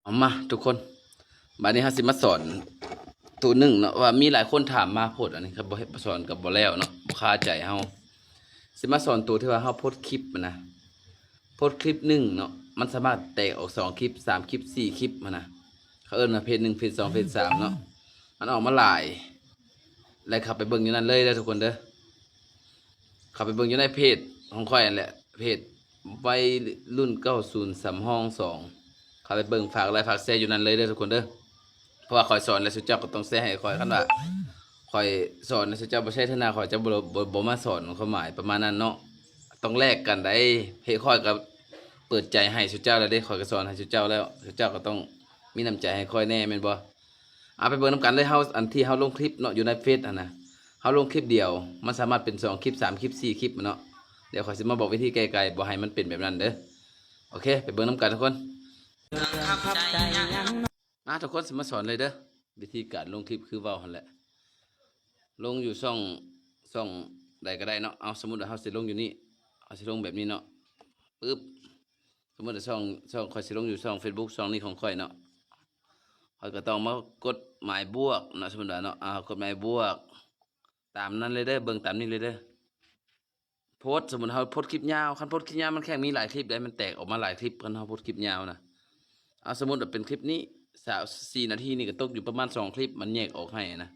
ເອົາມາທຸກຄົນ ບາດນີ້ເຮົາຊິມາສອນໂຕໜຶ່ງເນາະ ວ່າມີຫຼາຍຄົນຖາມມາໂພດ ອັນນີ້ຄັນບໍ່ເຮັດ ບໍ່ສອນກໍບໍ່ແລ້ວເນາະ ບໍ່ຄາໃຈເຮົາ. ຊິມາສອນໂຕທີ່ວ່າເຮົາໂພສຄລິບຫັ້ນນະ ໂພສຄລິບໜຶ່ງເນາະ ມັນສາມາດແຕກອອກສອງຄລິບ ສາມຄລິບ ສີ່ຄລິບຫັ້ນນະ ເຂົາເອີ້ນວ່າເພຈໜຶ່ງ ເພຈສອງ ເພຈສາມເນາະ ມັນອອກມາຫຼາຍ ແລະເຂົ້າໄປເບິ່ງຢູ່ນັ້ນເລີຍເດີທຸກຄົນເດີ. ເຂົ້າໄປເບິ່ງຢູ່ໃນເພຈຂອງຂ້ອຍຫັ້ນແຫຼະ ເພຈໄວລຸ້ນເກົ້າສູນສຳຮອງສອງ ເຂົ້າໄປເບິ່ງ ຝາກໄລຄ໌ ຝາກແຊຢູ່ນັ້ນເລີຍເດີທຸກຄົນເດີ. ເພາະວ່າຂ້ອຍສອນແລ້ວ ຊຸເຈົ້າກໍຕ້ອງແຊໃຫ້ຂ້ອຍ ຄັນວ່າຂ້ອຍສອນແລ້ວ ຊຸເຈົ້າບໍ່ແຊເທື່ອໜ້າ ຂ້ອຍຈະບໍ່ ບໍ່ ບໍ່ມາສອນ ຄວາມໝາຍປະມານນັ້ນເນາະ. ຕ້ອງແລກກັນໃດ໋ ເພຈຂ້ອຍກໍເປີດໃຈໃຫ້ຊຸເຈົ້າແລ້ວເດ້ ຂ້ອຍກໍສອນໃຫ້ຊຸເຈົ້າແລ້ວ ຊຸເຈົ້າກໍຕ້ອງມີນ້ຳໃຈໃຫ້ຂ້ອຍແດ່ແມ່ນບໍ່? ເອົາໄປເບິ່ງນຳກັນເລີຍ ເຮົາ ອັນທີ່ເຮົາລົງຄລິບເນາະ ຢູ່ໃນເຟສຫັ້ນນະ ເຮົາລົງຄລິບດຽວ ມັນສາມາດເປັນສອງຄລິບ ສາມຄລິບ ສີ່ຄລິບເນາະ. ດຽວຂ້ອຍຊິມາບອກວິທີແກ້ໄຂບໍ່ໃຫ້ມັນເປັນແບບນັ້ນເດີ. ໂອເຄ ໄປເບິ່ງນຳກັນທຸກຄົນ. ອ່າ ທຸກຄົນ ຊິມາສອນເລີຍເດີ ວິທີການລົງຄລິບຄືເວົ້າຫັ້ນແຫຼະ ລົງຢູ່ຊ່ອງ ຊ່ອງໃດກໍໄດ້ເນາະ. ເອົາ ສົມມຸດວ່າເຮົາຊິລົງຢູ່ນີ້ ເຮົາຊິລົງແບບນີ້ເນາະ ປຶບ ສົມມຸດວ່າຊ່ອງ ຊ່ອງ ຂ້ອຍຊິລົງຢູ່ຊ່ອງເຟສບຸກ ຊ່ອງນີ້ຂອງຂ້ອຍເນາະ ຂ້ອຍກໍຕ້ອງມາກົດໝາຍບວກເນາະ ສົມມຸດວ່າເນາະ ອ່າ ກົດໝາຍບວກ ຕາມນັ້ນເລີຍເດີ ເບິ່ງຕາມນີ້ເລີຍເດີ. ໂພສ ສົມມຸດເຮົາໂພສຄລິບຍາວ ຄັນໂພສຄລິບຍາວມັນແຂ່ງມີຫຼາຍຄລິບໃດ໋ ມັນແຕກອອກມາຫຼາຍຄລິບ ຄັນເຮົາໂພສຄລິບຍາວນະ. ເອົາ ສົມມຸດວ່າເປັນຄລິບນີ້ ຊາວສີ່ນາທີນີ້ ກໍຕົກຢູ່ປະມານສອງຄລິບ ມັນແຍກອອກໃຫ້ນະ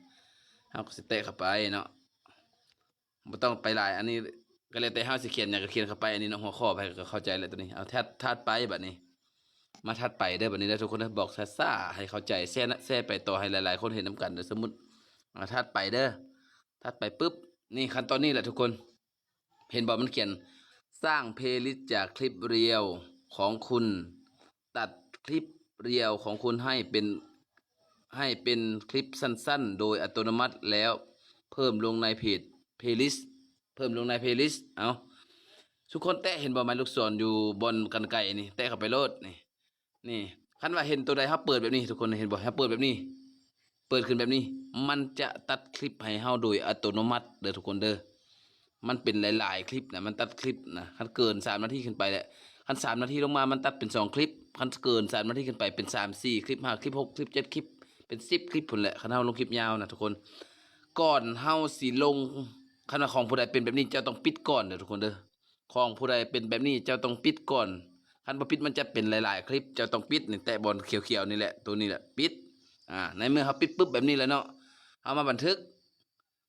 ເຮົາກໍຊິແຕະເຂົ້າໄປເນາະ ບໍ່ຕ້ອງໄປຫຼາຍ ອັນນີ້ກໍແລ້ວແຕ່ເຮົາຊິຂຽນຫຍັງກໍຂຽນເຂົ້າໄປ ອັນນີ້ເນາະ ຫົວຂໍ້ໃຜກໍເຂົ້າໃຈແລ້ວໂຕນີ້. ເອົາ ຖັດ ຖັດໄປບາດນີ້ ມາຖັດໄປເດີ ບາດນີ້ເດີທຸກຄົນເດີ ບອກຊ້າໆໃຫ້ເຂົ້າໃຈ ແຊ ແຊໄປຕໍ່ໃຫ້ຫຼາຍໆຄົນເຫັນນຳກັນເດີ. ສົມມຸດ ອ່າ ຖັດໄປເດີ ຖັດໄປປຶບ ນີ້ຂັ້ນຕອນນີ້ແຫຼະທຸກຄົນ ເຫັນບໍ່ ມັນຂຽນ ສ້າງເພລລິສຈາກຄລິບຣຽວຂອງຄຸນ ຕັດຄລິບຣຽວຂອງຄຸນໃຫ້ເປັນ ໃຫ້ເປັນຄລິບສັ້ນໆໂດຍອັດຕະໂນມັດ ແລ້ວເພີ່ມລົງໃນເພຈ ເພລລິສ ເພີ່ມລົງໃນເພລລິສ. ເອົາ ທຸກຄົນແຕະເຫັນບໍ່ ໝາຍລູກສອນຢູ່ບ່ອນກັນໄກນີ້ ແຕະເຂົ້າໄປໂລດນີ້ ນີ້ ຄັນວ່າເຫັນໂຕໃດ ເຮົາເປີດແບບນີ້ ທຸກຄົນເຫັນບໍ່ ເຮົາເປີດແບບນີ້ ເປີດຂຶ້ນແບບນີ້ ມັນຈະຕັດຄລິບໃຫ້ເຮົາໂດຍອັດຕະໂນມັດເດີທຸກຄົນເດີ. ມັນເປັນຫຼາຍໆຄລິບນະ ມັນຕັດຄລິບນະ ຄັນເກີນສາມນາທີຂຶ້ນໄປແຫຼະ ຄັນສາມນາທີລົງມາ ມັນຕັດເປັນສອງຄລິບ ຄັນເກີນສາມນາທີຂຶ້ນໄປ ເປັນສາມ ສີ່ຄລິບ ຫ້າຄລິບ ຫົກຄລິບ ເຈັດຄລິບ ເປັນສິບຄລິບພຸ້ນແຫຼະ ຄັນເຮົາລົງຄລິບຍາວນະທຸກຄົນ. ກ່ອນເຮົາຊິລົງ ຄັນວ່າຂອງຜູ້ໃດເປັນແບບນີ້ ເຈົ້າຕ້ອງປິດກ່ອນເດີທຸກຄົນເດີ. ຂອງຜູ້ໃດເປັນແບບນີ້ ເຈົ້າຕ້ອງປິດກ່ອນ ຄັນບໍ່ປິດມັນຈະເປັນຫຼາຍໆຄລິບ ເຈົ້າຕ້ອງປິດນີ້ ແຕະບ່ອນຂຽວໆນີ້ແຫຼະ ໂຕນີ້ແຫຼະ ປິດ. ອ່າ ໃນເມື່ອເຮົາປິດປຶບແບບນີ້ແລ້ວເນາະ ເຮົາມາບັນທຶກ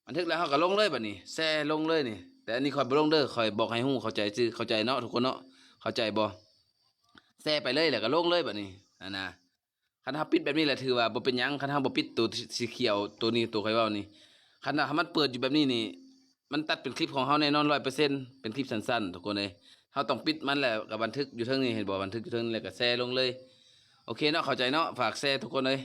ບັນທຶກແລ້ວເຮົາກໍລົງເລີຍບາດນີ້ ແຊລົງເລີຍນີ້. ແຕ່ອັນນີ້ຂ້ອຍບໍ່ລົງເດີ ຂ້ອຍບອກໃຫ້ຮູ້ເຂົ້າໃຈຊື່ ເຂົ້າໃຈເນາະທຸກຄົນເນາະ ເຂົ້າໃຈບໍ່? ແຊໄປເລີຍ ແລ້ວກໍລົງເລີຍບາດນີ້ຫັ້ນນະ. ຄັນເຮົາປິດແບບນີ້ແຫຼະ ຖືວ່າບໍ່ເປັນຫຍັງ ຄັນເຮົາບໍ່ປິດໂຕສີຂຽວໂຕນີ້ ໂຕຂ້ອຍເວົ້ານີ້ ຄັນວ່າມັນເປີດຢູ່ແບບນີ້ນີ້ ມັນຕັດເປັນຄລິບຂອງເຮົາແນ່ນອນຮ້ອຍເປີເຊັນ ເປັນຄລິບສັ້ນໆ ທຸກຄົນເອີຍ. ເຮົາຕ້ອງປິດມັນ ແລ້ວກໍບັນທຶກຢູ່ເທິງນີ້ ເຫັນບໍ່ ບັນທຶກຢູ່ເທິງນີ້ ແລ້ວກໍແຊລົງເລີຍ. ໂອເຄເນາະ ເຂົ້າໃຈເນາະ ຝາກແຊທຸກຄົນເອີຍ.